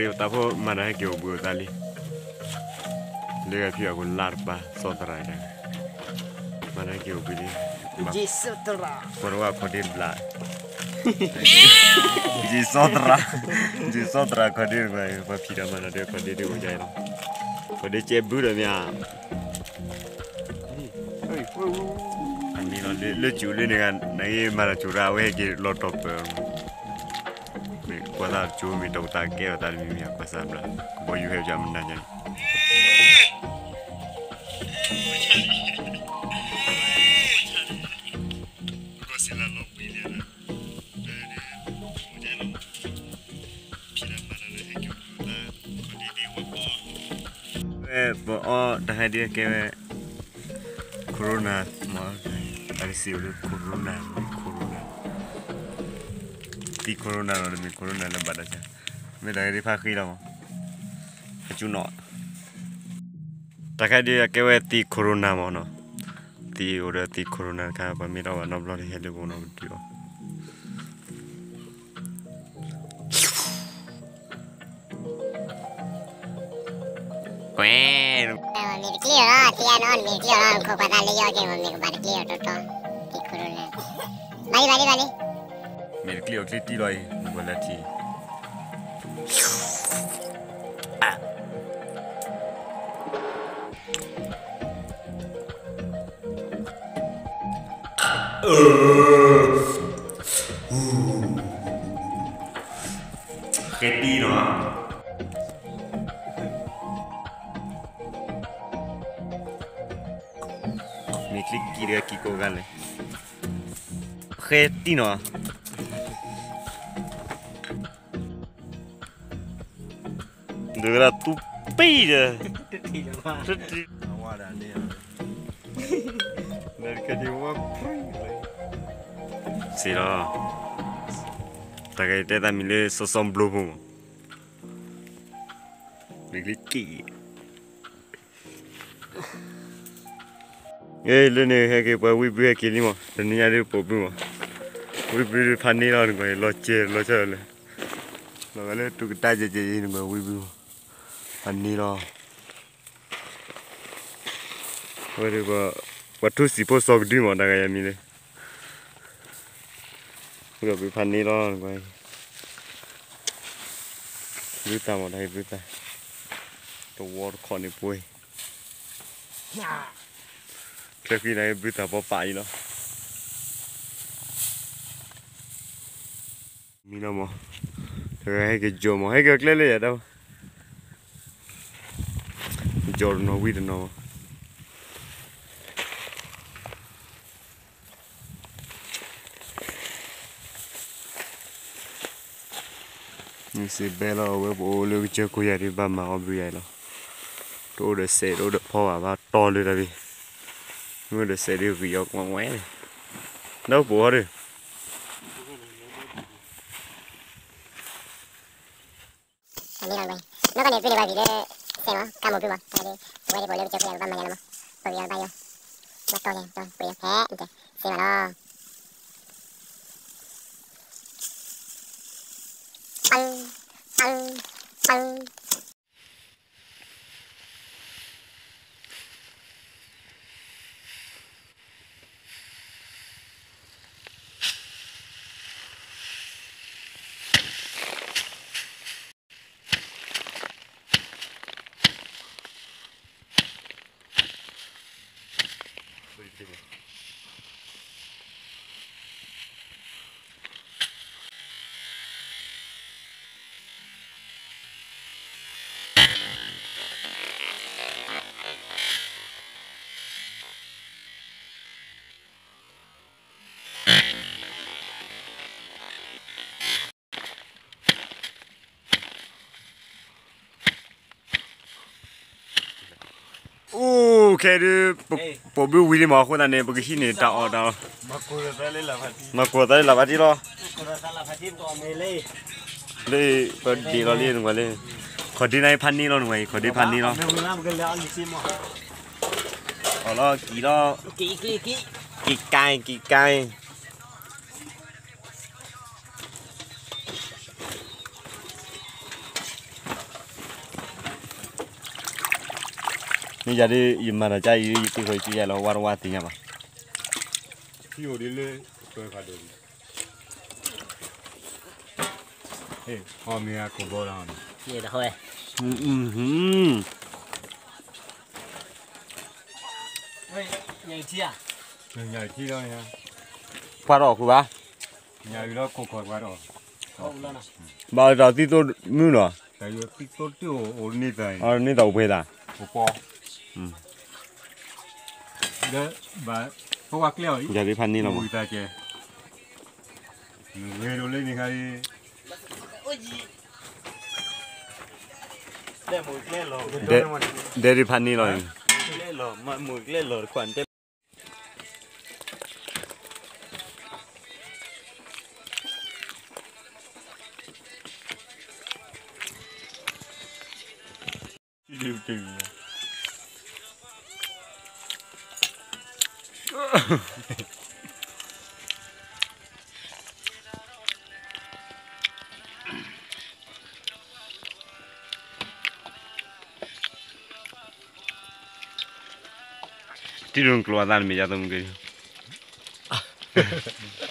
ရ့တၢ်ဖိမၤတၢ်ဟဲက့ၤအိၣ်ဘှံးအိၣ်သါလံ, လၢအဖံအခိၣ်လါတပၤ စီၤသရၣ်တၢ်, မၤတၢ်ဟဲက့ၤအိၣ်ဘှံးလံ, ပှၤတဝၢ်ခီၣ်ဒ့တဘျး, ယ့ၣ်စီၤသရၣ်, ယ့ၣ်စီၤသရၣ်ခီၣ်ဒ့တဘျး, ပှၤဖံးတၢ်မၤတၢ်ဒီးခီၣ်ဒ့ဒ်အိၣ်ယါအံၤလီၤ, ခီၣ်ဒ့ကဲဘုဒီးမ့ၢ်ဧါ, အန့ၣ်လီၤ လၢစူၤလၢန့ၣ်ဂၤ နဂ့ၤမၤတၢ်စူၤတၢ် အဝဲဟဲက့ၤလီၤတီၢ်ပၢၢ်လီၤ, မ့ၢ်ကွၢ်သးကၠိမ့ၢ်တၢ်အိၣ်သးကဲထီၣ်သးတမံၤမံၤ ကွၢ်စၢ်ဘျါ, ဘီယူၤဟဲကမနၤညါန့ၣ် ကီၢ်စဲၣ်လၢလီၤပှံၤလံ, ဖံးတၢ်မၤတၢ်လၢဟဲက့ၤအိၣ်ဘှံးအိၣ်သါ, ခီၣ်ဒ့ဒ်ဝဲပအီ, ဝဲပအီတၢ်ဟဲဒ်ကဲဝဲ Corona မ့ၢ်, အကစံးအိၣ်လၢ Corona, Corona, သံ Corona လီၤ တမ့ၢ် Corona လၢဘၣ်တၢ်ဆါ, မ့ၢ်တၢ်ဂ့ၢ်ဒ်ဖးဃံလီၤမး, အကၠူနီၤ, တၢ်ခါဒ်အကဲဝဲသံ Corona မ့ၢ်နီၤ, သံအိၣ်ဒီးသံ Corona တခါ ပှၤမ့ၢ်ထီၣ်ဘၣ်နီတဘျီန့ၣ် ဟဲလၢပအိၣ်နီတဒုအီၤ ကွဲ, မ့ၢ်တကျ့ၣ်အီၤလီၤ ထံအနီၤ မ့ၢ်တကျ့ၣ်အီၤလီၤ နခိၣ်ပှၤသးလၢယီက့ၤမ့ၢ်ကဘၣ်တကျ့ၣ်အီၤတီတီ, သံ Corona, ဘၣ်လံ ဘၣ်လံ ဘၣ်လံ, မ့ၢ်တကျ့ၣ်အီၤကျ့ၣ်တံၢ်လီၤအံၤ နကွၢ်လၢထံ ဃဲတံၢ်နီၤ, မ့ၢ်ချံကံၢ်တဂၤကံၢ်ကိးဂၤလဲၣ်, ဃဲတံၢ်နီၤ, ဒုးကရၢ်တူၢ်ပံၢ်ဒီး, စ့လီၤ, တၢ်ကတဲသးမံၤလၢစီစီဘျိဖိမး, မ့ၢ်ချံကံၢ် လၢန့ၣ်ဟဲက့ၤပှၤဝံဘုဟဲက့ၤလံမး တနံၤညါဒ်ပိာ်ဘုမး, ဝံဘုဖးန့ၢ်လီၤနကွၢ် လီၤစဲၤလီၤဆီလၢ, လီၤဂာ်လၢတူၢ်ကတၢၢ်ကဲကဲအံၤနကွၢ်ဝံဘု, ဖးန့ၢ်လီၤ, ဝဲဒၣ်ပှၤထူစံာ်ဖိစီၤကဒုမး တၢ်ဂၤယၤမံၤလၢ ဝံဘုဖးန့ၢ်လီၤနကွၢ်, ဘုသၣ်မး တၢ်ဂ့ၢ်ဘုသၣ်, တဝီတခီၣ်န့ၣ်ပှဲၤ ချၢဃံန့ၣ်ဘုသၣ်ပီပာ်အံၤလီၤ, မံလီၤမး, တဂၤဟဲက့ၤကၠီမး ဟဲက့ၤကျဲလၢယၤတၢ်, ကၠီတနီၤဝံတနီၤမး မ့ၢ်စ့ဘဲလီၤ အဝဲပအိၣ်လၢကစၢၢ်ခိၣ်ယၤဒ်ဘၣ်မၤအီၣ်ဘုယၤလီၤ, တအိၣ်ဒီးစဲးတအိၣ်ဒီးဖီဘၣ် ဘၣ်တီလၢတၢ်ဘ့ၣ်, မ့ၢ်ဒီးစဲးဒ်ဂံၢ်အီၣ်ကွၢ်ဝဲန့ၣ်, ဒီးပအိၣ်ဟီဒီး အန့ၣ်လီၤဝဲ, နီၢ်ကီၢ်န့ၣ် ပုၢ်န့ၢ်ဘၣ်ဂံၢ်လၢ စဲးမး ကါမိၢ်ပုၢ်မး တၢ်ဒ် အဝဲဒ်ပအိၣ်လၢကစၢၢ်ခိၣ်ယၤကဘၣ်မၤယၤလီၤမး, ပှၤဂံၢ်အီၣ်ဘၣ်ယီၤ, ဘၣ်တီယၤ တီပှ့ၤယီၤဖဲ စဲးမးလီၤ, ပၢ်, ပၢ်, ပၢ်.အိၣ်ခဲဒုး, ပိာ်ဘုဝံၤလံမး အဃိသတးန့ၣ် ပကဟံးန့ၢ်တၢ်အီၣ်တၢ်အီ, မၤကိၢ်သးလၢလၢ်ဖးတံၢ်လီၤ, လၢပဒ့ၣ်လီၤလံနကွၢ်လၢ, ခီၣ်ဒ့နၤဖးန့ၢ်လီၤနကွၢ်အံၤ ခီၣ်ဒ့ဖးန့ၢ်လီၤ, အီၣ်လီၤကံၢ်လီၤ, ကံၢ်ကါအံၤ ကံၢ်ကါအံၤ. မ့ၢ်ယၤဒ် ယမၤတၢ်ကါအံၤ ယတ့ဃီၤယတ့ယၤလီၤ ဝါတဝါသ့ၣ်ညါဘၣ်. ထံအိၣ်ဒ်လၢ ပၢၤဖးဒိၣ်လံ. ဟဲ ဟီမ့ၢ်အခိၣ်ဘီလီၤ. ယဲတဟီဝဲ. ညၣ်ထံဧါ. ညၣ်ထံလီၤ. ပှၤထီၣ်အီၣ်ဃုာ်ဘၣ်. ညၣ်အုၣ်လီၤခိၣ်ခီၣ်ပှၤထီၣ်. ဘၣ်အၢထီၣ်သံသိမုၢ်နီၤ. သံသိတအိၣ်န့ၢ်သး. န့ၢ်သးအိၣ်ပှဲၤသး. အိၣ်ပီ. ဒီးဘၣ် ဖီဝါကျဲအီၤအံၤ ယၤဒ်ဖးန့ၢ်လီၤမး. မုၢ်ဂဲၤဒိၣ်လၢန့ၣ်ခါအံၤ ဒဲဒ်ဖးန့ၢ်လီၤ. မုၢ်ကျဲလီၤတခွါတဲ. တံၢ်ဒိၣ်ကျိၤအသးတမ့ၢ်ယၤသမူက့ၤ. တံၢ်